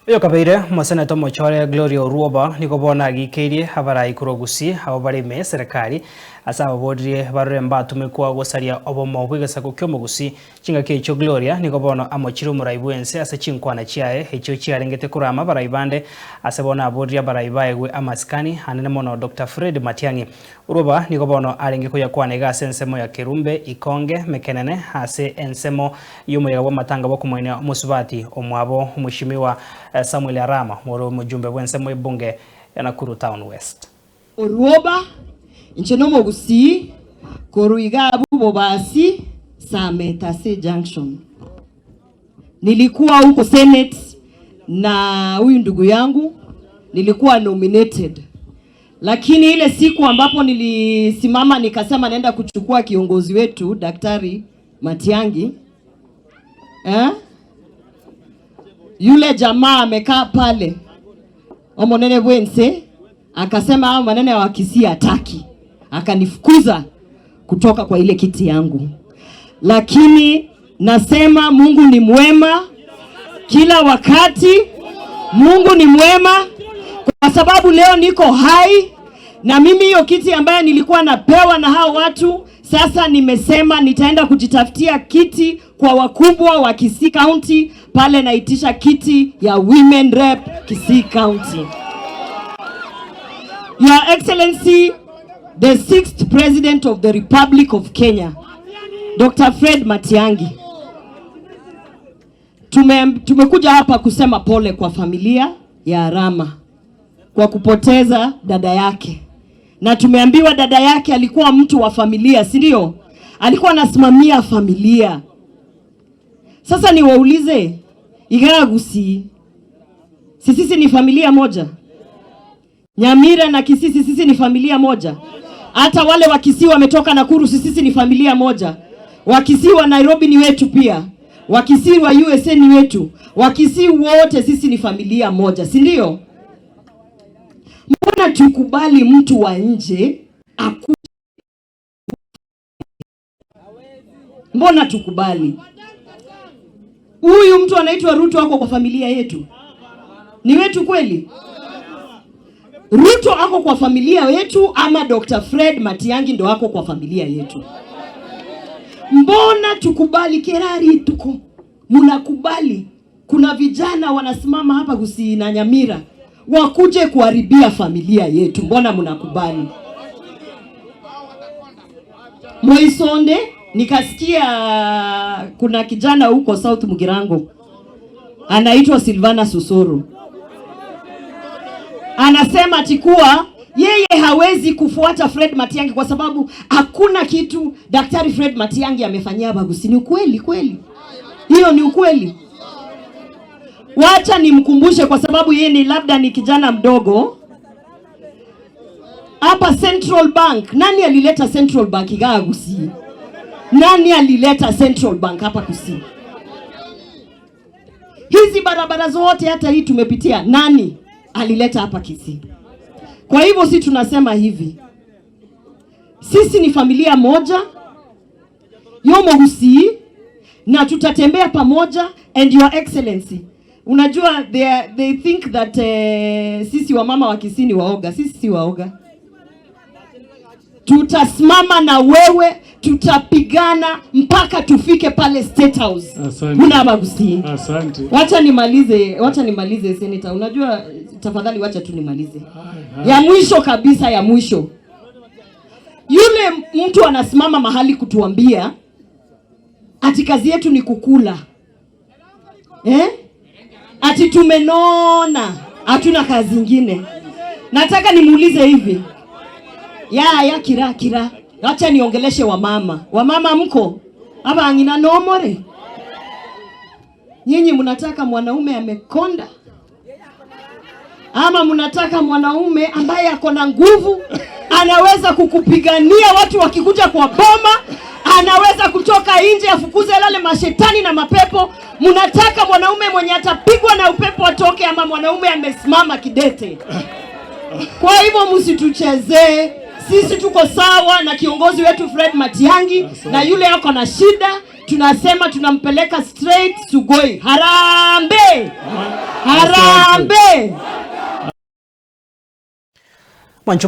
Oyo kabeire omoseneto omochore Gloria Orwoba nigo bono agikeirie abarai korwa Gusii abo bare ime eserekari ase ababoririe barore mbatumekwa gosaria obomo bw'egesaku kia omogusii. Chingaki echio Gloria nigo bono amochire omorai bwense ase chinkwana chiaye echio chiarengete korama abarai bande ase bono aboririe abarai baegwe amasikani anene mono Doctor Fred Matiang'i. Orwoba nigo bono arenge koyakwana iga ase ensemo ya Kerumbe, Ikonge, Mekenene ase ensemo y'omoyega bw'amatanga bw'okomoenia omosubati omwabo Omweshimiwa Samuel Arama ore omojumbe bw'ensemo y'ebunge ya Nakuru Town West. Orwoba, inche nomogusii korwa iga abwo Bobasi, Sameta ase Junction. Nilikuwa huko Senate na huyu ndugu yangu, nilikuwa nominated. Lakini ile siku ambapo nilisimama nikasema naenda kuchukua kiongozi wetu Daktari Matiang'i, eh? Yule jamaa amekaa pale omonene bwense akasema hao maneno ya Wakisii hataki, akanifukuza kutoka kwa ile kiti yangu. Lakini nasema Mungu ni mwema kila wakati. Mungu ni mwema kwa sababu leo niko hai, na mimi hiyo kiti ambayo nilikuwa napewa na hao watu, sasa nimesema nitaenda kujitafutia kiti kwa wakubwa wa Kisii County. Pale naitisha kiti ya Women Rep Kisii County. Your Excellency, the sixth President of the Republic of Kenya, Dr. Fred Matiang'i. Tumekuja hapa kusema pole kwa familia ya Arama kwa kupoteza dada yake. Na tumeambiwa dada yake alikuwa mtu wa familia, si ndio? Alikuwa anasimamia familia. Sasa niwaulize, Igara Gusii, si sisi ni familia moja? Nyamira na Kisii, sisi ni familia moja? Hata wale wa Kisii wametoka Nakuru, si sisi ni familia moja? Wakisii wa Nairobi ni wetu pia, Wakisii wa USA ni wetu, Wakisii wote sisi ni familia moja, si ndio? Mbona tukubali mtu wa nje aku? Mbona tukubali huyu mtu anaitwa Ruto ako kwa familia yetu? Ni wetu kweli? Ruto ako kwa familia yetu ama Dr. Fred Matiang'i ndo ako kwa familia yetu? Mbona tukubali kerari tuko? Mnakubali kuna vijana wanasimama hapa Gusii na Nyamira wakuje kuharibia familia yetu. Mbona mnakubali? Moisonde, nikasikia kuna kijana huko South Mugirango anaitwa Silvana Susuru, anasema ati kuwa yeye hawezi kufuata Fred Matiang'i kwa sababu hakuna kitu Daktari Fred Matiang'i amefanyia hapa Gusii. Ni ukweli kweli? Hiyo ni ukweli? Wacha nimkumbushe kwa sababu yeye ni labda ni kijana mdogo. Hapa Central Bank, nani alileta Central Bank igaa Gusii? Nani alileta Central Bank hapa Gusii? Hizi barabara zote hata hii tumepitia, nani alileta hapa Kisii? Kwa hivyo si tunasema hivi, sisi ni familia moja yomo Gusii na tutatembea pamoja. And Your Excellency, unajua they think that sisi wamama wa Kisii ni waoga. Sisi si waoga. Tutasimama na wewe, tutapigana mpaka tufike pale State House. Asante. Huna Abagusii. Asante. Wacha nimalize Senator. Unajua, tafadhali wacha tu nimalize. Ya mwisho kabisa, ya mwisho. Yule mtu anasimama mahali kutuambia ati kazi yetu ni kukula. Ati tumenona, hatuna kazi nyingine. Nataka nimuulize hivi. Ya kira kira. Acha niongeleshe wamama. Wamama mko? Aba ngina nomore. Nyinyi mnataka mwanaume amekonda? Ama mnataka mwanaume ambaye ako na nguvu, anaweza kukupigania watu wakikuja kwa boma, anaweza kutoka nje afukuze lale mashetani na mapepo? Mnataka mwanaume mwenye atapigwa na upepo atoke, ama mwanaume amesimama kidete? Kwa hivyo msituchezee. Sisi tuko sawa na kiongozi wetu Fred Matiang'i, na yule ako na shida Tunasema tunampeleka straight Sugoi. Harambee! Harambee!